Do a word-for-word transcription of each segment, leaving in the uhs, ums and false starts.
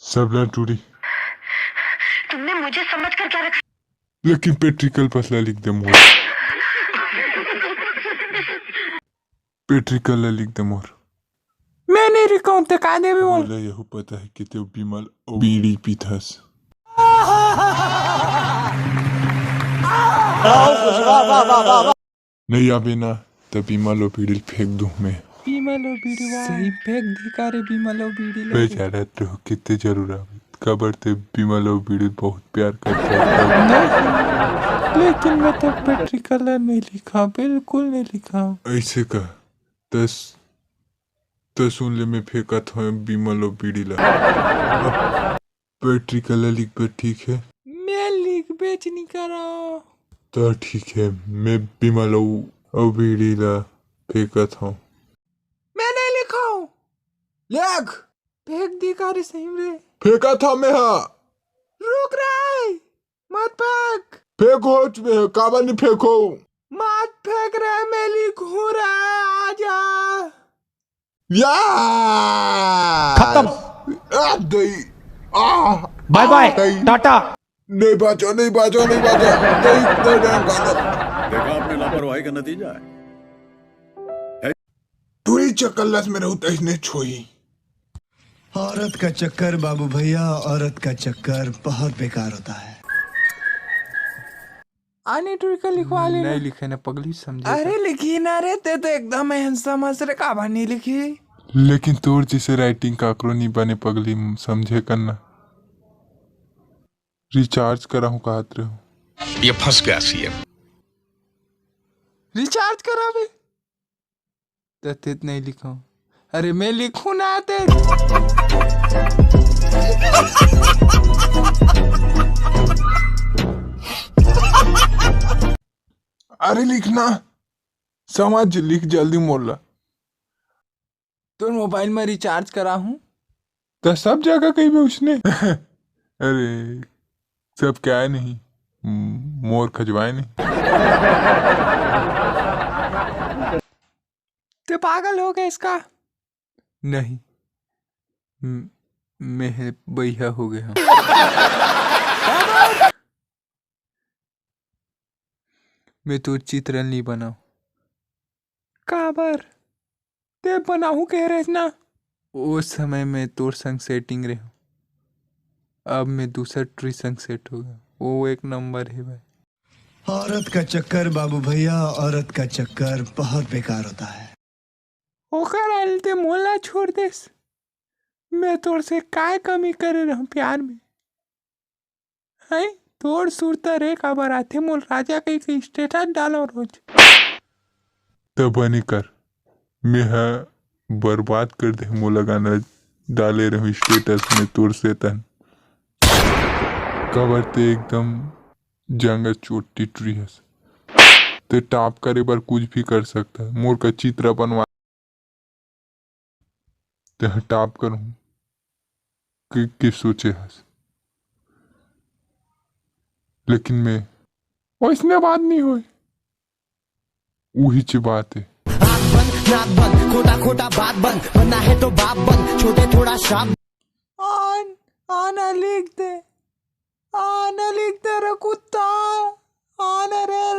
सबला टूरी। तुमने मुझे समझकर क्या रखा? लेकिन पेट्रिकल पसला लिख दे मोर। पेट्रिकल ला लिख दे मोर। मैं नहीं लिखाऊं, ते का देबे मोर? मोला यहू पता है कि ते बिमल अउ बीड़ी पीथस। नहीं आबे ना, त बिमल अउ बीड़ी ल फेंक दूं मैं। बिमल अउ बीड़ी, वाह। सही फेंक दी का रे बिमल अउ बीड़ी ल? बेचारा तो कितने जरूर आबे, काबर ते बिमल अउ बीड़ी ल बहुत प्यार करथे। नहीं, लेकिन मैं तो पेट्रिकल नहीं लिखा, बिल्कुल नहीं लिखा। ऐसे का? तस, त सुन ले, मैं फेंकत हंव बिमल अउ बीड़ी ला। पेट्रिकल ला लिखबे, ठीक है? मैं लिखबेच नी करंव। त ठीक है, मैं बिमल अउ, अउ बीड़ी ला फेंकत हंव। मैं नहीं लिखंव। लिख। फेंक दी का रे सही में रे? फेंकत हंव मैं हा। रुक रे, मत फेंक। फेंक होच में, काबर नहीं फेंकंव? मत फेंक रे, मैं लिखूं रे, आजा। या! खत्म। आ, दई। आ, बाय बाय, आ, दई। टाटा। नहीं बाजो, नहीं बाजो, नहीं बाजो। दई, दई, दई, दई। देखा आपने लापरवाही का नतीजा है। टूरी चकल्लस में रहूं त अइसने छोही। औरत का चक्कर बाबू भैया, औरत का चक्कर बहुत बेकार होता है। आने टूरी का लिखवा लेना। नहीं लिखे ना पगली, समझे अरे का? लिखी ना रे, ते तो एकदम handsome हस रे, काबर नहीं लिखी? लेकिन तोर जैसे writing काकरो नहीं बने पगली, समझे करना। रिचार्ज कराहूं कहत रहूं। ये फंस गया सीएम। रिचार्ज कराबे। त तेत नहीं लिखंव। अरे मैं लिखूं ना ते। अरे लिखना, समझ, लिख जल्दी मोर ला। तोर मोबाइल में रिचार्ज कराहूं। त सब जगह कहिबे उसने। अरे, सब क्या है नहीं, म-, मोर खजवाए नहीं। ते पागल हो गए इसका? नहीं, म-, मैं है, बैहा हो गया हूँ। मैं तो चित्र नहीं बनाऊं। काबर? ते बनाहूं कहे रहेस ना? ओ समय मैं तोर संग सेटिंग रेहूं, अब मैं दूसर टूरी संग सेट हो गया। वो एक नंबर है भाई। औरत का चक्कर बाबू भैया, औरत का चक्कर बहुत बेकार होता है। ओकर आलते मोला छोड़ देस। मैं तोर से काय कमी करे रहूं प्यार में? हैं? तोर सुरता रे काबर आथे, मोर राजा कहि के status डालो रोज। त बने कर, मेहा बर्बाद कर दे मोला गाना डाले रहूं status में तोर से तन। काबर ते एकदम जंगा चोटी टूरी हस। ते top करे बर कुछ भी कर सकता है। मोर का चित्र बनवा तेहा top करहूं के, के सोचे हस, लेकिन मैं ओइसने बात नहीं होय, उही च बात है। आंख बंद, नाक बंद, खोटा खोटा बात बंद, बनना है तो बाप बन, छोटे थोड़ा श्राप। आन, आना लिख दे, आना लिख दे रे कुत्ता, आना रे,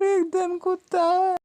लिख दे न कुत्ता।